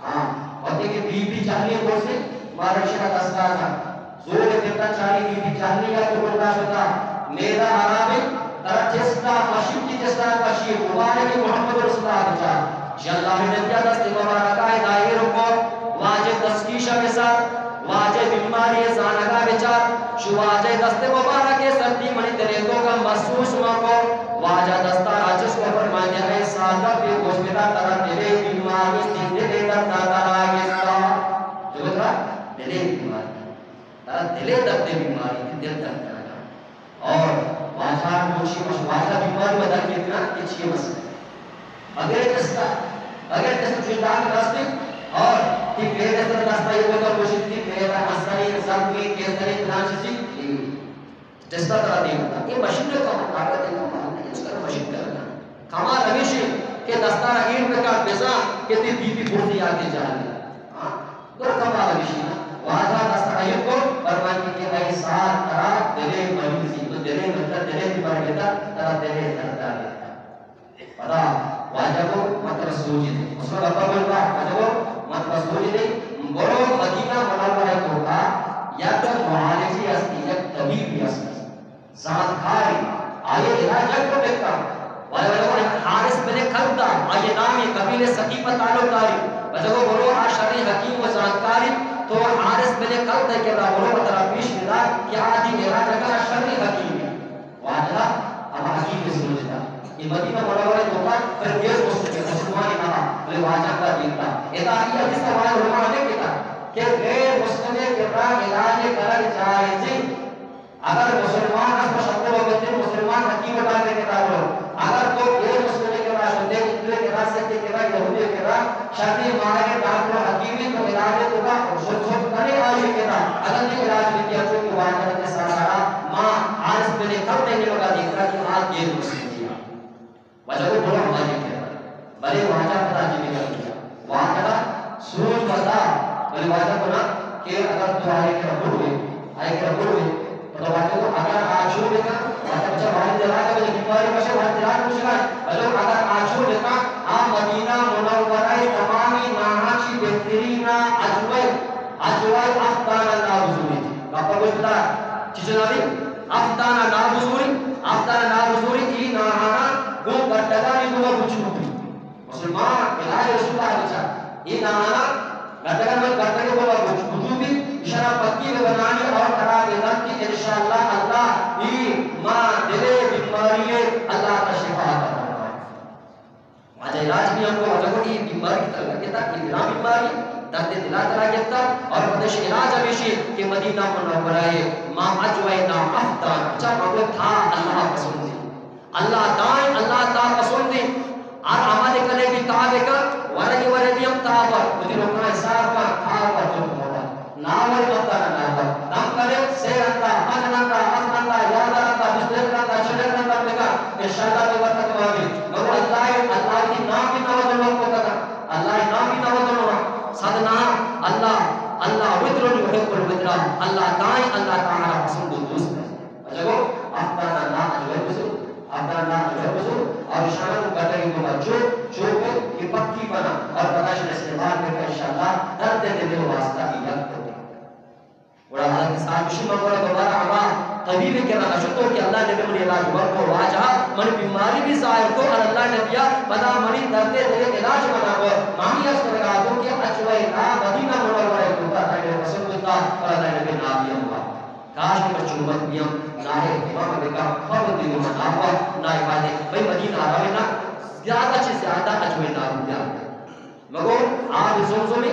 ہاں، وقتی کہ بی پی چاہنی ہے پرسے، مارا شرا دستا تھا۔ زور دیتا چاہنی بی پی چاہنی یا تو برداشت ہوتا۔ میرا حرام ہے، ترا چستا مشین کی چستا کشی مبارک محمد رسول اللہ بچار۔ شی اللہ نبی دست مبارکہ دائر کو، واجہ تسکیشہ بسار، واجہ بیماری زانگا بچار، شو واجہ دست مبارک سردی منی دلے توکا محسوس مکو۔ واجہ دستا را چست کو، فرمائے، اے سادہ پہ گوش بدا، ترا دلے بیماری تی دلے درد ترا گستا۔ جو ترا دلے بیماری، ترا دلے درد بیماری تی دل درد کرنا۔ اور واجہ گوشی، واجہ بیماری بدل کتنا کہ چیئے مسئلہ۔ بغیر ٹیسٹا، بغیر ٹیسٹ چیز دان راستے، اور تی پیر اس طرح دستا یہ بتا گوشی تی پیر حسنی، زخمی، کیسری، پلان چیزی، نہیں۔ ٹیسٹا ترا دے بتا۔ یہ مشین کا طاقت ہے، کمال نہیں، اس طرح مشین کرنا۔ کمال ہمیشہ کہ دستا را ایر بکا بزا کہ تی بی پی بردی آگے جانے۔ ہاں، تو کمال ہمیشہ نا۔ واجہ دستا را ایر کو، فرمائی کہ اے سار ترا دلے مریضی، تو دلے مطلب دلے بیماری بیتا، ترا دلے دردا بیتا۔ پدا واجہ کو مطلب سوچ دے۔ اس میں گپا بولتا، واجہ کو مطلب سوچ دے، برو مدینہ منورہ توکا یک معالجی ہستی، یک طبیبی ہستی۔ زانتکاری، آئی علاج یک کو بکا۔ واجہ کو حارث بن کلدہ، آئی نامی قبیلے ثقیف تعلق داری۔ واجہ کو برو آ شری حکیم و زانتکاری، تو حارث بن کلدہ کے را برو ترا پیش بدا کہ آ دی علاج کا شری حکیم ہے۔ واجہ ہما حکیم ءِ سوج دات۔ اے مدینہ منورہ ءِ توکا پھر غیر مسلم، مسلمان نہ ات، بلے واجہ کا دیتا۔ ادا اے حدیث ءَ واجہ علماء لکھتا کہ غیر مسلم ءِ کرا علاج کنگ جائز ہے۔ اگر مسلمان است، شرط و بندے مسلمان حکیم ءِ کرا برو۔ اگر تو غیر مسلم ءِ کرا شدے، ہندو ءِ کرا، سکھ ءِ کرا، یہودی ءِ کرا، شریں ماہر ڈاکٹر و حکیمے تو علاج تو کا شد شد کنے آئی کرا، اگر یہ علاج بھی کیا تو کہ واجہ کے سارا ما حارث بن کلدہ نے مگا دیکھا کہ آ غیر مسلم دیا۔ واجہ کو بڑا مالی کرا۔ بلے واجہ پتا جی نے کیا۔ واجہ سوچ بتا، بلے واجہ کو نا کہ اگر تو آئے کرا بڑوے، آئی کرا بڑوے، پدا واجہ کو اگر آ چو بکا، واجہ بچا وارد راہ کا بلے بیماری بشے وارد راہ کو شکار، بلے اگر آ چو بکا، آ مدینہ منورہ ءِ تمامی ناہاں چی بہترین اجوئے، اجوئے ہفت دانہ نابزوری۔ گپا گوش بدار، چی چنالی؟ ہفت دانہ نابزوری، ہفت دانہ نابزوری، ای ناہانا گوں گڈگانی گوما بچو بی۔ مسلمان، علاج رسول اللہ بچا۔ ای ناہانا گڈگان من گڈگے گوما بچو بی۔ شرا پکی بہ بنانی اور قرار دے دنت کہ انشاءاللہ اللہ ای ما دلے بیماری ہے، اللہ کا شفا عطا فرمائے۔ واجہ علاج بھی ہم کو، واجہ کو ای بیماری کی طرح لگتا، ای دلا بیماری، درد دلا طرح گتا، اور پدش علاج ہمیشی کہ مدینہ منورہ ہے، ما اجوینا افدانا، چا ما کو تھا اللہ پسند ہے۔ اللہ دائیں، اللہ تا پسندیں۔ ہر عمل کنے بھی تا بکن، ورگی ورگی ہم تا پر، وتی رکنا حساب کا تا پر جو ہوگا۔ ناول متا ناول۔ دم کنے، سے رندا، پنج رندا، ہفت رندا، یازدہ رندا، بیست رندا، چل رندا بکن۔ انشاءاللہ تو وقت ما بھی۔ مگر اللہ، اللہ کی نام بھی نہ بدلو کو کتا۔ اللہ نام بھی نہ بدلو۔ صد نام، اللہ، اللہ وتر یحب الوتر۔ اللہ دائیں، اللہ تعالی پسند و دوست ہے۔ اجگو افدانا نا اجوے بزو، افدانا نا اجوے بزو، اور شان کو گٹری کو بچو، چوکے کہ پکی بنا، اور پدا شن استعمال کر کے انشاءاللہ درد دل واسطہ بھی یاد کرتے۔ اور حضرت صاحب شما گورا دوبارہ ہما طبیب کے رہا شتو کہ اللہ نبی من علاج ور کو واجہ، من بیماری بھی ظاہر کو، اور اللہ نبیا پدا منی درد دل علاج بنا کو، مانی اس پر گا دو کہ اجوے نا مدینہ منورہ کو، اللہ نبی رسول اللہ، اور اللہ نبی نبی اللہ۔ کاش کہ من چو مت بیاں، ناہے اہتمام بکاں، پابندی گوں من ناہوا، ناہے فائدے۔ بھئی مدینہ روے نا، زیادہ چہ زیادہ اجوے نا بیا۔ مگو آب زمزمے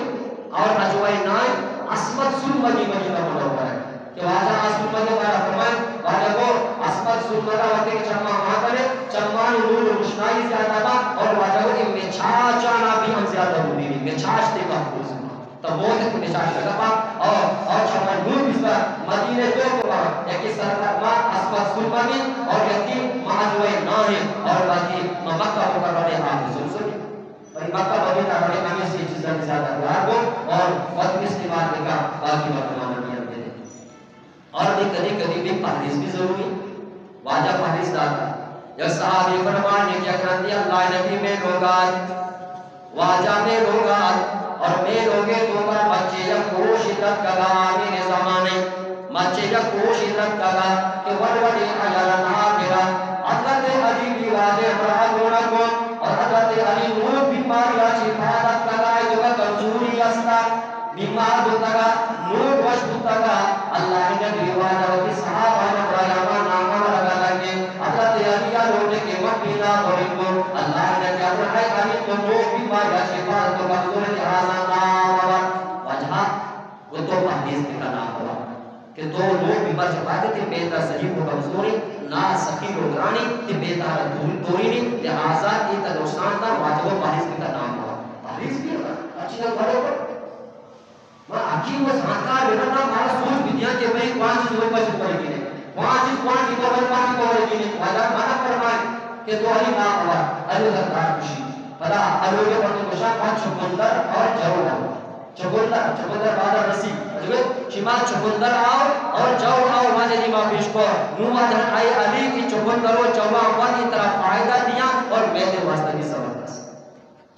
اور اجوے نائے، عصمت سرمگی مدینہ منورہ ہے۔ کہ واجہ آ سرمگی بارا فرمائے، واجہ گو عصمت سرمگا وقتی کہ چما ماتنے، چمانی نور و روشنائی زیادہ با، اور واجہ گو اے مچاچانا بھی ہم زیادہ بودی نہیں، مچاچ تے محفوظ با۔ تو موت کو نشان لگا پا، اور، اور چما نور بزا مدینے تو کو پا، یکی سرمگا عصمت سرمگی، اور یکی ما اجوے نائے، اور باقی ما مکہ مکرمہ آب زمزمے۔ بھئی مکہ مدینہ روے ہمیں سے چیزاں زیادہ پیار کو، اور وقت استعمال بکا باقی مردماں بھی ہم دے۔ اور بھی کدی کدی بھی پہریز بھی ضروری۔ واجہ پہریز داتا۔ یک صحابی فرمانے کہ یک رندی اللہ نبی میں لوگ آت۔ واجہ میں لوگ آت اور میں لوگے توکا بچے یک کوش لٹکگا آمین زمانے۔ مچے یک کوشی لٹکگا کہ وڑ وڑی عیالاں آ گرا۔ حضرت علی بھی واجہ ہمراہ گونا کو اور حضرت علی نوں بیماری آ چی پاد اتکگا، اے تو کمزوری استا، بیمار بوتگا، نوں وش بوتگا۔ اللہ نبی واجہ وتی صحابہ ہمراہ ہما نامہ لگا لگے۔ حضرت علی آ لوٹے کہ من پیدا بولی کو، اللہ نبی آ اے علی تو نوں بیماری آ چی پاد تو کمزوری لہذا نام آور۔ واجہ گوں تو پہریز بکن آ ہوا کہ تو لوگ بیمار چہ پاد تے میتا ضعیف و کمزوریں، نا سخی و گرانیں، تے میتا را دور، دورینی، لہذا اے تا نقصان تا واجب و پہریز بکن آ ہوا۔ پہریز بھی ہوا، اچھی نہ بڑے پر۔ ما حکیم و زانتکار بنا نا، مارا سوچ بدیاں کہ بھئی کون چیز ہوئی پچ پڑے گی نہیں، کون چیز، کون چیز ہوئی پچ پڑے گی نہیں۔ واجہ منع فرمائے کہ تو علی نا ہوا، علی غدار کشی۔ پدا الوگے مردم گوشاں، ما چقندر اور جئو آؤ۔ چقندر، چقندر بازار رسی۔ اجبے، شما چقندر آؤ اور جئو آؤ واجہ دیما پیش کو۔ نوں واجہ اے علی کی چقندر و جئو آؤ واجہ ترا فائدہ دیاں اور میتے واسطہ بھی زبردست۔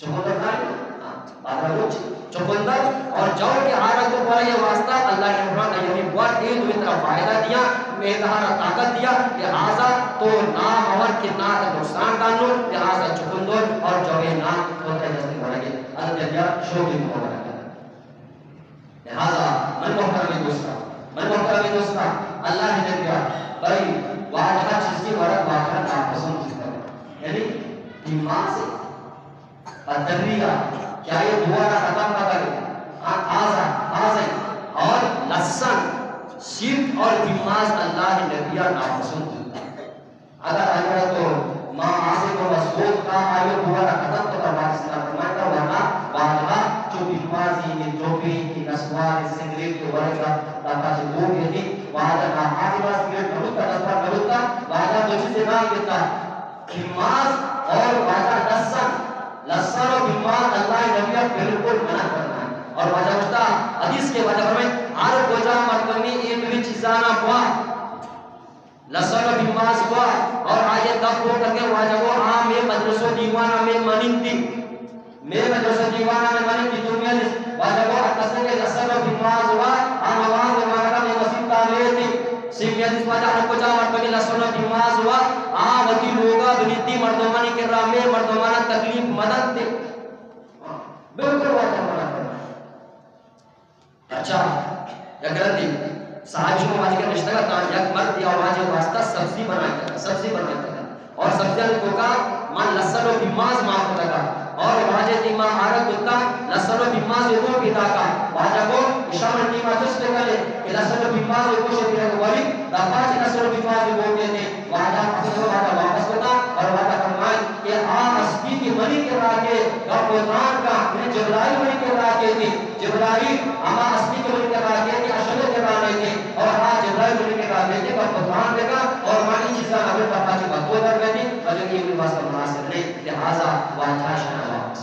چقندر زانئے؟ ہاں، بازار روچ۔ چقندر اور جئو کے آرگ تو پر یہ واسطہ اللہ کے فرمان، یعنی بوار اے دوی ترا فائدہ دیاں، میتہا را طاقت دیاں، لہذا تو نا مور کہ نا تا نقصان دانو، لہذا چقندر اور جوے نا تو ترا دست ورگے۔ اللہ جل جلالہ شوقی کو ورگے۔ لہذا من محترم دوستاں، من محترم دوستاں، اللہ نے دیا بھائی، واجہ چیزی ورگ واجہ ناپسند چیز ہے۔ یعنی بیمار سے پتریا کیا یہ دوبارہ ختم نہ کرے؟ ہاں، تازہ، تازہ۔ اور لسن، سیرک اور پیماز اللہ نبیا ناپسند بوتا۔ اگر آیا تو ما آسے کو مسعود کا آیا دوبارہ ختم تو کا واجہ سلام فرمائے تا، ورنہ واجہ چو پیمازی کی ٹوپی کی نسوار سگریٹ کے ورگا داتا چے دور یہ تھی۔ واجہ نا آتے با سگریٹ نہ بوتا، نسوار نہ بوتا، واجہ دو چیزیں نہ گتا۔ بیماز اور واجہ لسن، لسن و بیماز اللہ نبی بالکل منع فرمائے۔ اور واجہ گوشتا حدیث کے واجہ فرمائے، ہر کجا مردمی اے دوی چیزانا بوا، لسن و بیماز بوا، اور آئیے دب بو کر کے واجہ کو آ میں مجلس و دیوان میں مننتی۔ مئے مجلس و دیوان ء مہ منی کہ تو میاں واجہ گو ہر کسے کہ لسن و بیماز ہوا، آ نماز ء وانگ ء مئے مسیت ء لیتی۔ سی میاں واجہ ہر کجا مردمے لسن و بیماز ہوا، آ وتی لوگ ء بنیتی مردمانی کرا مئے مردماناں تکلیف مہ دنت۔ بالکل واجہ منع فرمائے۔ اچھا، یک رندے صاحب شما واجہ کہ نشتگ اتاں، یک مرد یا واجہ واسطہ سبزی بنائینتگ، سبزی بنائینتگ اور سبزیانی توکا من لسن و پیماز مان کتگ اور واجہ دیما آرگ کتا، لسن و پیماز یکو پیداکا۔ واجہ گو اشاں من دیما چست بکنے کہ لسن و پیماز یکو شے پیرگ وری، دپا چہ لسن و پیماز یکو کیتے۔ واجہ پسند واجہ واپس کتا اور واجہ فرمائے کہ آ ہستی کہ منی کرا کئے گپ و تران کا، یعنی جبرائیل منی کرا کئے تھی۔ جبرائیل ہما ہستی کہ منی کرا کئے تھی، اشد کرا نہیں تھی، اور آ جبرائیل منی کرا کئے تھی، گپ و تران بکا، اور منی چیزاں ہمیں دپا چہ بدو در گئی، وجہ کہ یہ واسطہ مناسب نہیں، لہذا واجہ شنا واپس۔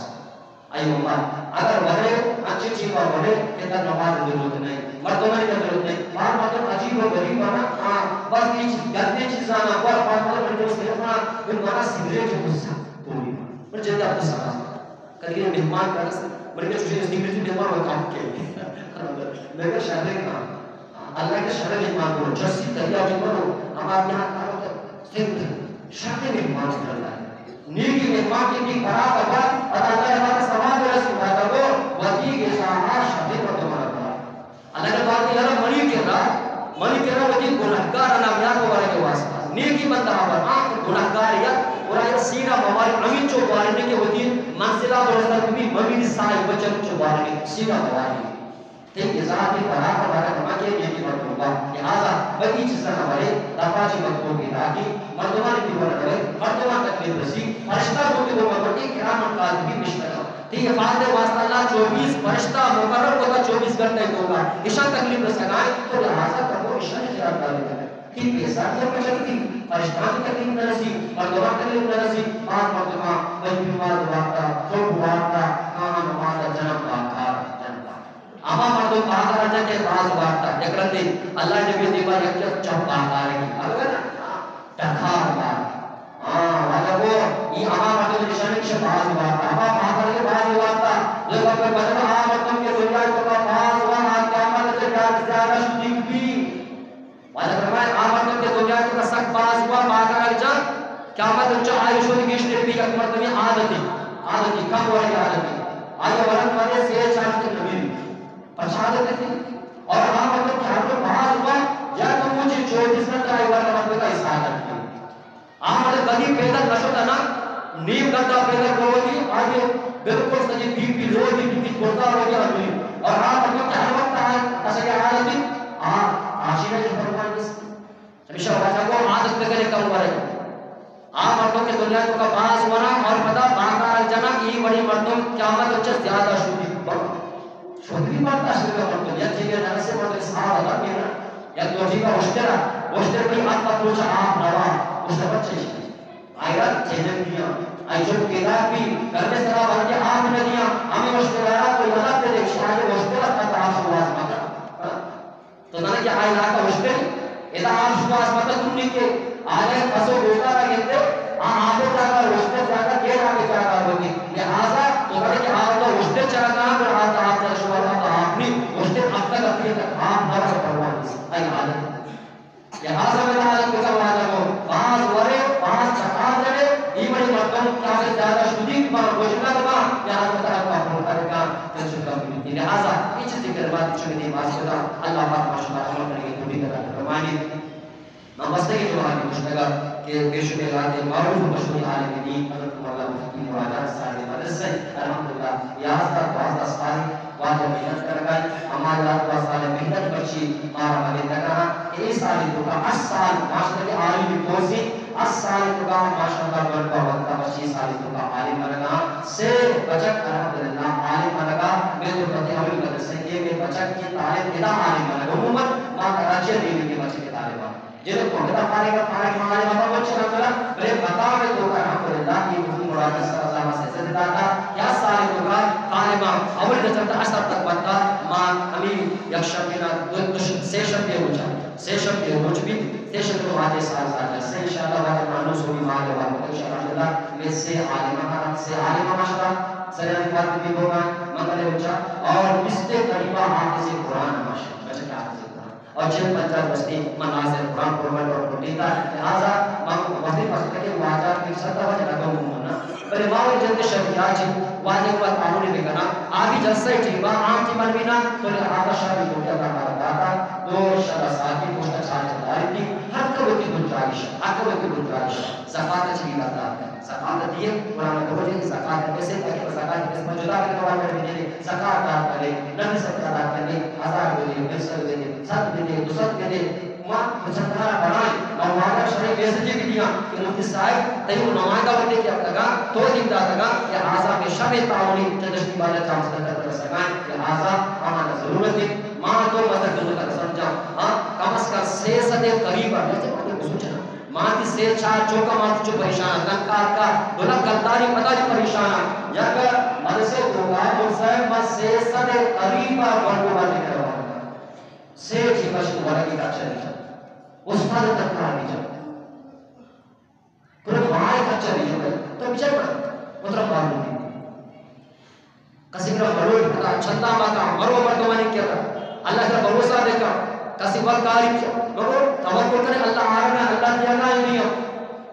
ای عمر، اگر ورے، انچیں ٹیم ءَ ورے کہ ترا نماز ءِ ضرورت نہیں، مردمانی ضرورت نہیں، بار مردم عجیب و غریب آں، ہاں، بس اے چیز، گندیں چیزاں نہ، بار، بار مردم صرف نہ، من منا سگریٹ غصہ پوری، من جندا غصہ۔ کدی مہمان کا، من کہ چوشیں سگریٹ مہمان و کام کے۔ میں کہ شر کا، اللہ کے شر مہمان کو، جسی دریا کے کرو، ہمارے یہاں کرو تو سنگھ شر مہمان کو اللہ۔ نیکی مہمان کہ بی برابر، پدا اللہ ءِ بات ثواب رسی، پدا گو وتی غذا شر مردم ءَ برابر۔ اللہ ءِ بات یارا منی کرا، منی کرا وتی گناہگار ءَ نامیاب ورگ ءِ واسطہ۔ نیکی بندہ ءَ بر، آ گناہگار یک، اور آئی سینہ مواری، ہمینچو بارنے کہ وتی منزل ءَ برسر بی، ممیری سائی بچن چو بارنے، سینہ مواری۔ تئی غذا تئی خوراک ءَ بارہ ہما کہ نیکی مردم با۔ لہذا بدی چیزاں نہ ورے، دپا چہ مردم پیداکی، مردمانی دیوان روے، مردمان تکلیف رسی، فرشتہ گوں کہ گوں مردم اے کرامن کاتبین نشتگاں۔ تئی حفاظت ءِ واسطہ اللہ چوبیس فرشتہ مقرر کتا چوبیس گھنٹہ ءِ توکا۔ اشاں تکلیف رسگائیں تو لہذا تبو اشانی خیال داری کنے۔ تئی پیسہ بھی بچت بھی، فرشتہ بھی تکلیف نہ رسی، مردمان تکلیف نہ رسی، باز مردمان وہی بیمار وارتا، تو وارتا، کہاں نماز جنم باکار، جنم باکار۔ ہما مردم بازار ءَ جا کہ باز وارتا، یک رندے اللہ ءِ نبی ءِ دیما یک یک چپ بازار ءَ گی۔ اگر نا، ڈکار مار۔ ہاں، واجہ گو، ای ہما مردم نشانی کہ باز وارتا، ہما بازار ءَ گی باز وارتا، یہ وقت مطلب آ مردم کہ دنیا ءِ توکا باز وارتا، قیامت ءَ چہ زیادہ شدیگ بی۔ واجہ فرمائے، آ مردم کہ دنیا ءِ توکا سک باز ہوا، بازار ءَ جا، قیامت ءَ چہ آئی شود گیشتر بی، یک مردمی عادتی، عادتی، کم ورگی عادتی۔ آئی ورگ ورے سے چار دن نبی بی۔ پچ عادت تھی۔ اور آ مردم کہ ہر روز باز ہوا، یا تو مجھے چوبیس گھنٹہ آئی ورگ مردم کا حساب رکھتے۔ آ مردم کدی پیدل نہ شتا نا، نیم گھنٹہ پیدل روتی، آئی بالکل سجی بی پی لو بی، بی پی گردہ ہو گیا ہوئی۔ اور آ مردم کہ ہر وقت آ، ایسا کہ عادتی، آ، آشی میں جو فرمان اس۔ ہمیشہ واجہ گو عادت بکنے کم ورے۔ آ مردم کہ دنیا ءِ توکا باز ورا اور پدا بازار ءَ جنا، ای وڑی مردم قیامت ءَ چہ زیادہ شدی بر-، شدی برداشت نہ مردم، یک جگہ نہ رسے مردم ساہ ودا میرا، یک دو جگہ اشترا، اشتر بھی آپ کا پوچھا آپ روا، اشتر بچے شدی۔ آئی را چہلم دیا، آئی چوک پیدا بھی، گھر میں سرا بلکہ آپ نہ دیا، ہمیں اشترا تو یاد دے دے، شاید اشترا کا تاش واز مکا۔ تو زانے کہ آ علاقہ اشتری، ادا آپ شما اسمتا دونی کہ آلے پسو بیکار آ گندے، آ آپ جاگا اشتر جاگا، گیٹ آگے جاگا ہوتی۔ لہذا تو زانے کہ آ تو اشتر جاگا، پر آ تو آپ جاگا شما آپ، آپ نہیں، اشتر اب تک اپنی تک آپ نہ رہے پروان اس، آئی عادت۔ لہذا میں عادت بتا واجہ کو، باز ورے، باز چکار جڑے، ای بڑی مردم کیا زیادہ شدید با، گوشنا با، لہذا طرف کا پروان کا، لہذا اے چیزیں کلمات چونیں دیم ءَ باسکتا، اللہ پاک ما شما عمل کنگ ءِ توفیق عطا فرمائے۔ من بستگیں جوابے گوشتگ کہ بے شمار لہتے معروف و مشہور عالم دین حضرت مولانا مفتی واجہ صاحب مدرسہ، الحمدللہ یازدہ دوازدہ سال واجہ محنت کنگا، ہما یازدہ سال محنت مرچی مارا ملے تکا کہ اے سال توکا ہشت سال ماشاءاللہ کہ عالم توسی، ہشت سال توکا ماشاءاللہ گل پہ وقتا مرچی سال توکا عالم بنگا، سے بچک الحمدللہ عالم بنگا، میں تو پتے اولی مدرسے کہ میں بچک کی طالب ادا عالم بنگا۔ عموماً ما کراچی دیوی کے بچک کی طالبان جنو تو ادا فارغ، فارغ ما عالم بنگا، بچے نہ کرا، بلے بتا میں توکا الحمدللہ یہ حضور مولانا صلی اللہ علیہ وسلم سے عزت داتا، یا سال توکا طالبان اولی درجہ تا ہشت سال تک بنتا، ما ہمیں یک شنبے نا دو، دو ش-، سے شنبے روچا، سے شنبے روچ بھی، سے شنبے واجہ سال کا جلسہ، انشاءاللہ واجہ مانو سوی ماہ کے بعد، انشاءاللہ، میں سے عالمہ کا، سے عالمہ ماشاءاللہ، سر علی فاطمہ بھی ہوگا، مگر روچا، اور اس کے قریبا حافظ قرآن ماشاءاللہ، بچے حافظ قرآن۔ اور چل پنجاہ بستی من ناصر قرآن پرومٹ اور پروٹین تھا، لہذا من وزیر مسئلہ کے واجہ ایک سطح وجہ لگا ہوں نا، بلے ما وہ جلد شرکیات چی واجہ کو تعاون بھی کرنا، آبی سئے ٹیم ءَ عام ٹیم ءَ نہ بینا، تو لہذا شر لوٹے اللہ تعالیٰ داتا، دو شر ساکی پشت چار چداری دی، ہر کبھی کی گنجائش، ہر کبھی کی گنجائش، زکات چی بات داتا۔ زکات دیے، قرآن بوجے، زکات پیسے، تاکہ زکات پیسے پر جدا کے قرآن میں دیے، زکات دات کرے، نفس صدقہ دات کرے، ہزار دے دے، پنچ سو دے دے، سد دے دے، دو سد دے دے، ما مسلمان بنائیں، ما وعدہ شرع پیسے جی بھی دیا، کہ مفتی صاحب، تئی نمائندہ ہوتے کہ اب لگا، تو دین دات لگا، کہ ہزار میں شب تعاونی، چندشتی بارے چام صدقہ کر سکائیں، کہ ہزار ہمارا ضرورت ہے، ما تو مدد ضرورت ہے، سمجھا، ہاں، کم از کم سئے سد قریب ہے، جیسے مدد بسوچنا۔ ماتی سئے چار چوکا ماتی چو پریشان، تنکار کا، دو لک گلداری پدا جی پریشان۔ یک مدرسے توکا ملزم ما سئے سد قریب مردم ذکر ہوا۔ سئے چی بشن ورگی کچری جا۔ استاد تنکار بھی جا۔ پر مائے کچری جا۔ تو بچار پر، اترا معلوم نہیں۔ کسی کرا مروچ بتا، چندہ ماتا، مرو مردمانی کرا۔ اللہ کرا بھروسہ بکا۔ کسی وقت کاری کیا۔ مگو توکل کرے اللہ آرنا، اللہ دیانا ہی نہیں۔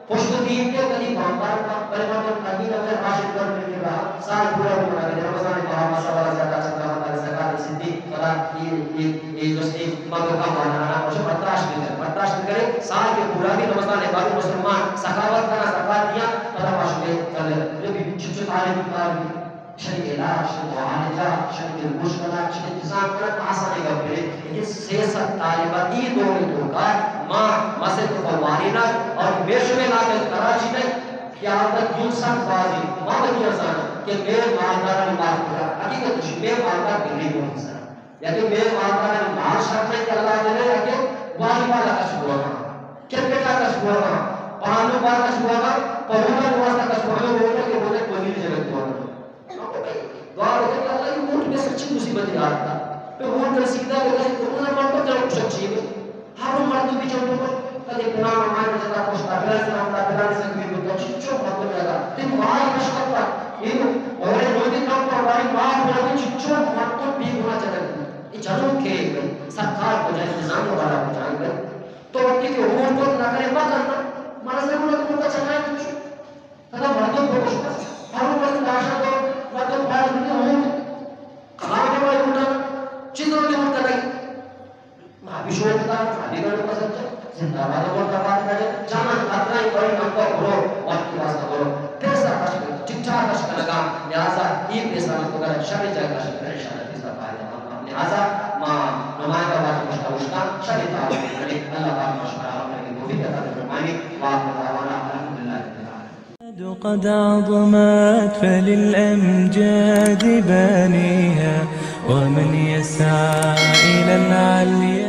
پشت دین کے کدی بامبار کا، بلے مردم کدی نہ کرے عاشق کر مل کے رہا۔ سال پورا بھی منا دے، رمضان ماہ ما سوال زیادہ چندہ ماتا، زکات سدی، پدا یہ، یہ، یہ جستی، مردم کا مانا آنا، مجھے برداشت نہیں کرے، برداشت نہیں کرے۔ سال کے پورا بھی رمضان ہے، باقی مسلمان سخاوت کرا، زکات دیا، پدا ماشو میں کر لے۔ یہ بھی چھپ چھپ آنے کی کار بھی۔ شری علاج، شری معالجہ، شری دلگوش کنگ، شری انتظام کنگ آسانیں گپے نہ انت۔ لیکن سئے سد طالبہ ای دور ءِ توکا ما مسجد ءَ وارینگ اور بے شمے علاقہ کراچی ءَ کہ آ وت یوں سک بازی ما وتی زاناں کہ مئے مالدارانی مال پورا حقیقت اش، مئے مالدار دلی گون سر یا کہ مئے مالدارانی مال شر نہ کہ اللہ دے یا کہ والی مال کش بوگا، کرکٹ کش بوگا، پانو بال کش بوگا، پہولا واسطہ کش بوگا، وہ کہ بولے کوئی جگہ بوگا۔ دعا بکن کہ اللہ، یہ ووٹ میں سچی مصیبت یاد تھا۔ پہ ووٹ رسیدہ بکن کہ انہوں نے مردم جان کو سچی میں۔ ہر وہ مردم بھی جان کو کدے پلان ہمارے جتا پوچھتا، پلان سے ہمتا، پلان سے بھی بولتا، چچو مردم جتا۔ تم بھائی مشکل پر، یہ اور لوگ کم پر، بھائی ماں بولے، چچو مردم بھی گنا چلے۔ یہ جنوں کے سرکار کو جائے، نظام کو بڑا کو جائیں گے۔ تو وقتی کہ ووٹ تو نہ کرے، مت کرنا۔ مارا ضرورت کو چلائے کچھ۔ تھنا مردم بکشتا۔ ہر مردم داشتا تو مردم پاس بھی ہوں۔ کھانے والی اٹھا، چیزوں کے اٹھا نہیں۔ ما بھی شوق تھا، ما بھی گھر پسند تھا۔ زندہ باد، مردہ باد کرے۔ جانا خطرہ ہی بڑی نمبر برو، وقت کی واسطہ برو۔ پیسہ خرچ کر، ٹھیک ٹھاک خرچ کرنا، لہذا یہ پیسہ نہ تو کر، شر جائے خرچ کرے، شر پیسہ فائدہ مند۔ لہذا ما نمائندہ واجہ مشتاق اشکان، شر تعاون کرے۔ اللہ پاک ما شمارا عمل کی توفیق عطا فرمائے۔ وآخر دعوانا الحمدللہ رب العالمین۔ قد عظمت فللأمجاد بانيها، ومن يسعى إلى العلي